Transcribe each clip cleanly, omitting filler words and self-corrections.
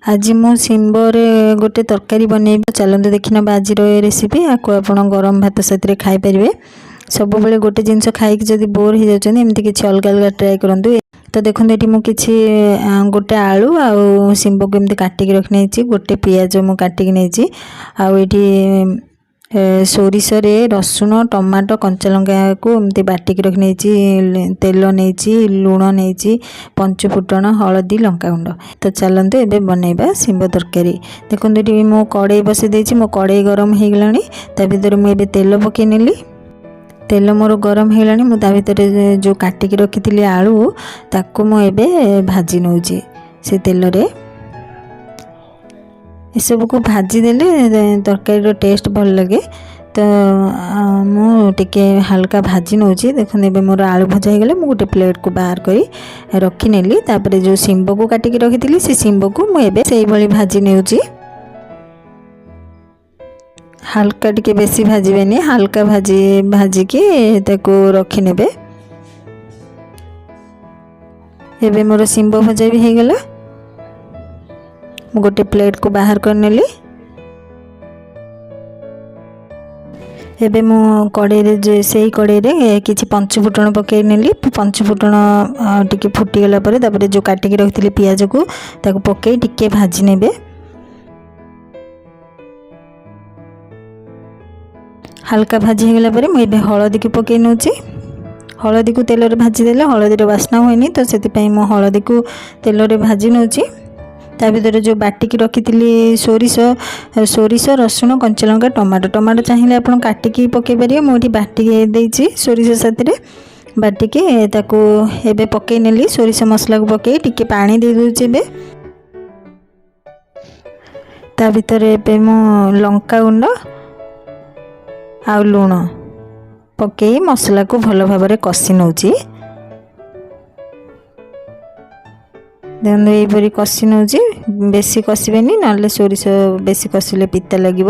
ଆଜି ମୁଁ ଶିମ୍ବରେ ଗୋଟେ ତରକାରୀ ବନେଇବି। ଚାଲନ୍ତୁ ଦେଖିନେବା ଆଜିର ଏ ରେସିପି। ଆକୁ ଆପଣ ଗରମ ଭାତ ସାଥିରେ ଖାଇପାରିବେ। ସବୁବେଳେ ଗୋଟେ ଜିନିଷ ଖାଇକି ଯଦି ବୋର୍ ହେଇଯାଉଛନ୍ତି, ଏମିତି କିଛି ଅଲଗା ଅଲଗା ଟ୍ରାଏ କରନ୍ତୁ। ତ ଦେଖନ୍ତୁ, ଏଠି ମୁଁ କିଛି ଗୋଟେ ଆଳୁ ଆଉ ଶିମ୍ବକୁ ଏମିତି କାଟିକି ରଖିନେଇଛି। ଗୋଟେ ପିଆଜ ମୁଁ କାଟିକି ନେଇଛି। ଆଉ ଏଠି ସୋରିଷରେ ରସୁଣ, ଟମାଟୋ, କଞ୍ଚାଲଙ୍କାକୁ ଏମିତି ବାଟିକି ରଖିନେଇଛି। ତେଲ ନେଇଛି, ଲୁଣ ନେଇଛି, ପଞ୍ଚୁ ଫୁଟଣ, ହଳଦୀ, ଲଙ୍କାଗୁଣ୍ଡ। ତ ଚାଲନ୍ତୁ ଏବେ ବନେଇବା ଶିମ୍ବ ତରକାରୀ। ଦେଖନ୍ତୁ, ଏଠି ମୁଁ କଡ଼େଇ ବସେଇ ଦେଇଛି। ମୋ କଡ଼େଇ ଗରମ ହେଇଗଲାଣି। ତା ଭିତରେ ମୁଁ ଏବେ ତେଲ ପକାଇ ନେଲି। ତେଲ ମୋର ଗରମ ହେଇଗଲାଣି। ମୁଁ ତା ଭିତରେ ଯେଉଁ କାଟିକି ରଖିଥିଲି ଆଳୁ, ତାକୁ ମୁଁ ଏବେ ଭାଜି ନେଉଛି ସେ ତେଲରେ। ଏସବୁକୁ ଭାଜିଦେଲେ ତରକାରୀର ଟେଷ୍ଟ ଭଲ ଲାଗେ। ତ ମୁଁ ଟିକେ ହାଲକା ଭାଜି ନେଉଛି। ଦେଖନ୍ତୁ, ଏବେ ମୋର ଆଳୁ ଭଜା ହେଇଗଲା। ମୁଁ ଗୋଟେ ପ୍ଲେଟ୍କୁ ବାହାର କରି ରଖିନେଲି। ତାପରେ ଯେଉଁ ଶିମ୍ବକୁ କାଟିକି ରଖିଥିଲି, ସେ ଶିମ୍ବକୁ ମୁଁ ଏବେ ସେଇଭଳି ଭାଜି ନେଉଛି। ହାଲକା ଟିକେ, ବେଶୀ ଭାଜିବେନି, ହାଲକା ଭାଜିକି ତାକୁ ରଖିନେବେ। ଏବେ ମୋର ଶିମ୍ବ ଭଜା ବି ହେଇଗଲା। ମୁଁ ଗୋଟେ ପ୍ଲେଟ୍କୁ ବାହାର କରିନେଲି। ଏବେ ମୁଁ କଡ଼େଇରେ, ସେଇ କଡ଼େଇରେ କିଛି ପଞ୍ଚୁ ଫୁଟଣ ପକାଇ ନେଲି। ପଞ୍ଚୁ ଫୁଟଣ ଟିକେ ଫୁଟିଗଲା ପରେ, ତାପରେ ଯେଉଁ କାଟିକି ରଖିଥିଲି ପିଆଜକୁ, ତାକୁ ପକାଇ ଟିକେ ଭାଜି ନେବେ। ହାଲକା ଭାଜି ହେଇଗଲା ପରେ ମୁଁ ଏବେ ହଳଦୀକୁ ପକାଇ ନେଉଛି। ହଳଦୀକୁ ତେଲରେ ଭାଜିଦେଲେ ହଳଦୀର ବାସ୍ନା ହୁଏନି, ତ ସେଥିପାଇଁ ମୁଁ ହଳଦୀକୁ ତେଲରେ ଭାଜି ନେଉଛି। ତା ଭିତରେ ଯେଉଁ ବାଟିକି ରଖିଥିଲି ସୋରିଷ, ରସୁଣ, କଞ୍ଚାଲଙ୍କା, ଟମାଟୋ। ଟମାଟୋ ଚାହିଁଲେ ଆପଣ କାଟିକି ପକାଇ ପାରିବେ। ମୁଁ ଏଠି ବାଟିକି ଦେଇଛି। ସୋରିଷ ସାଥିରେ ବାଟିକି ତାକୁ ଏବେ ପକାଇ ନେଲି। ସୋରିଷ ମସଲାକୁ ପକାଇ ଟିକେ ପାଣି ଦେଇ ଦେଉଛି ଏବେ। ତା ଭିତରେ ଏବେ ମୁଁ ଲଙ୍କାଗୁଣ୍ଡ ଆଉ ଲୁଣ ପକାଇ ମସଲାକୁ ଭଲ ଭାବରେ କଷି ନେଉଛି। ଦେଖନ୍ତୁ, ଏଇପରି କଷି ନେଉଛି। ବେଶୀ କଷିବେନି, ନହେଲେ ସୋରିଷ ବେଶୀ କଷିଲେ ପିତା ଲାଗିବ।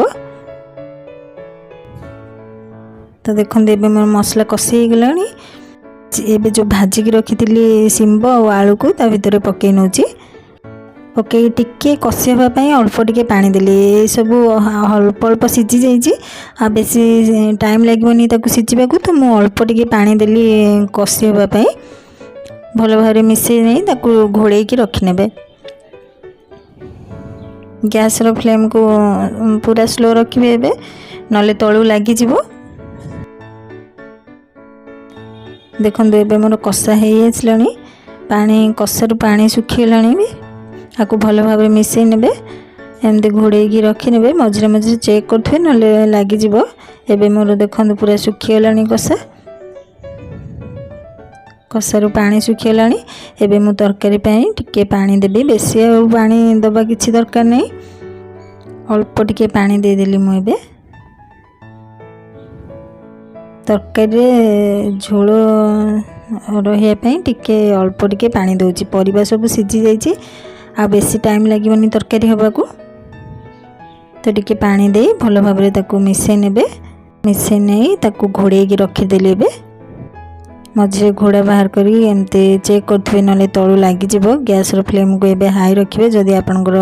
ତ ଦେଖନ୍ତୁ, ଏବେ ମୋର ମସଲା କଷି ହେଇଗଲାଣି। ଏବେ ଯେଉଁ ଭାଜିକି ରଖିଥିଲି ଶିମ୍ବ ଆଉ ଆଳୁକୁ, ତା ଭିତରେ ପକାଇ ନେଉଛି। ପକାଇ ଟିକେ କଷି ହେବା ପାଇଁ ଅଳ୍ପ ଟିକେ ପାଣି ଦେଲି। ଏସବୁ ଅଳ୍ପ ଅଳ୍ପ ସିଝି ଯାଇଛି, ଆଉ ବେଶୀ ଟାଇମ୍ ଲାଗିବନି ତାକୁ ସିଝିବାକୁ। ତ ମୁଁ ଅଳ୍ପ ଟିକେ ପାଣି ଦେଲି କଷି ହେବା ପାଇଁ। ଭଲ ଭାବରେ ମିଶାଇ ନେଇ ତାକୁ ଘୋଡ଼େଇକି ରଖିନେବେ। ଗ୍ୟାସ୍ର ଫ୍ଲେମ୍କୁ ପୁରା ସ୍ଲୋ ରଖିବେ ଏବେ, ନହେଲେ ତଳୁ ଲାଗିଯିବ। ଦେଖନ୍ତୁ, ଏବେ ମୋର କଷା ହେଇ ଆସିଲାଣି। ପାଣି କଷାରୁ ପାଣି ଶୁଖିଗଲାଣି ବି। ଆକୁ ଭଲ ଭାବରେ ମିଶାଇ ନେବେ। ଏମିତି ଘୋଡ଼େଇକି ରଖିନେବେ। ମଝିରେ ମଝିରେ ଚେକ୍ କରୁଥିବେ, ନହେଲେ ଲାଗିଯିବ। ଏବେ ମୋର ଦେଖନ୍ତୁ, ପୁରା ଶୁଖିଗଲାଣି କଷା। କଷାରୁ ପାଣି ଶୁଖିଗଲାଣି। ଏବେ ମୁଁ ତରକାରୀ ପାଇଁ ଟିକେ ପାଣି ଦେବି। ବେଶୀ ଆଉ ପାଣି ଦେବା କିଛି ଦରକାର ନାହିଁ। ଅଳ୍ପ ଟିକେ ପାଣି ଦେଇଦେଲି ମୁଁ ଏବେ। ତରକାରୀରେ ଝୋଳ ରହିବା ପାଇଁ ଟିକେ ଅଳ୍ପ ଟିକେ ପାଣି ଦେଉଛି। ପରିବା ସବୁ ସିଝି ଯାଇଛି, ଆଉ ବେଶୀ ଟାଇମ୍ ଲାଗିବନି ତରକାରୀ ହେବାକୁ। ତ ଟିକେ ପାଣି ଦେଇ ଭଲ ଭାବରେ ତାକୁ ମିଶାଇ ନେବେ। ମିଶାଇ ନେଇ ତାକୁ ଘୋଡ଼େଇକି ରଖିଦେଲି। ଏବେ ମଝିରେ ଘୋଡ଼ା ବାହାର କରି ଏମିତି ଚେକ୍ କରୁଥିବେ, ନହେଲେ ତଳୁ ଲାଗିଯିବ। ଗ୍ୟାସ୍ର ଫ୍ଲେମ୍କୁ ଏବେ ହାଇ ରଖିବେ, ଯଦି ଆପଣଙ୍କର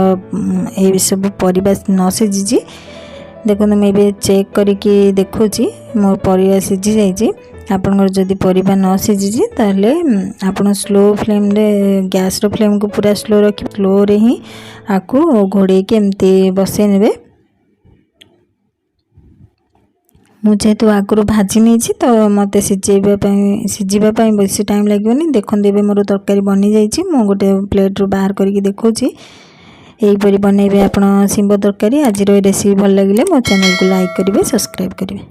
ଏସବୁ ପରିବା ନ ସିଝିଛି। ଦେଖନ୍ତୁ, ମୁଁ ଏବେ ଚେକ୍ କରିକି ଦେଖୁଛି, ମୋ ପରିବା ସିଝି ଯାଇଛି। ଆପଣଙ୍କର ଯଦି ପରିବା ନ ସିଝିଛି, ତାହେଲେ ଆପଣ ସ୍ଲୋ ଫ୍ଲେମ୍ରେ, ଗ୍ୟାସ୍ର ଫ୍ଲେମ୍କୁ ପୁରା ସ୍ଲୋ ରଖି, ସ୍ଲୋରେ ହିଁ ଆକୁ ଘୋଡ଼େଇକି ଏମିତି ବସେଇ ନେବେ। ମୁଁ ଯେହେତୁ ଆଗରୁ ଭାଜି ନେଇଛି, ତ ମୋତେ ସିଝିବା ପାଇଁ ବେଶୀ ଟାଇମ୍ ଲାଗିବନି। ଦେଖନ୍ତୁ, ଏବେ ମୋର ତରକାରୀ ବନିଯାଇଛି। ମୁଁ ଗୋଟେ ପ୍ଲେଟ୍ରୁ ବାହାର କରିକି ଦେଖାଉଛି। ଏହିପରି ବନେଇବେ ଆପଣ ଶିମ୍ବ ତରକାରୀ। ଆଜିର ଏ ରେସିପି ଭଲ ଲାଗିଲେ ମୋ ଚ୍ୟାନେଲକୁ ଲାଇକ୍ କରିବେ, ସବସ୍କ୍ରାଇବ୍ କରିବେ।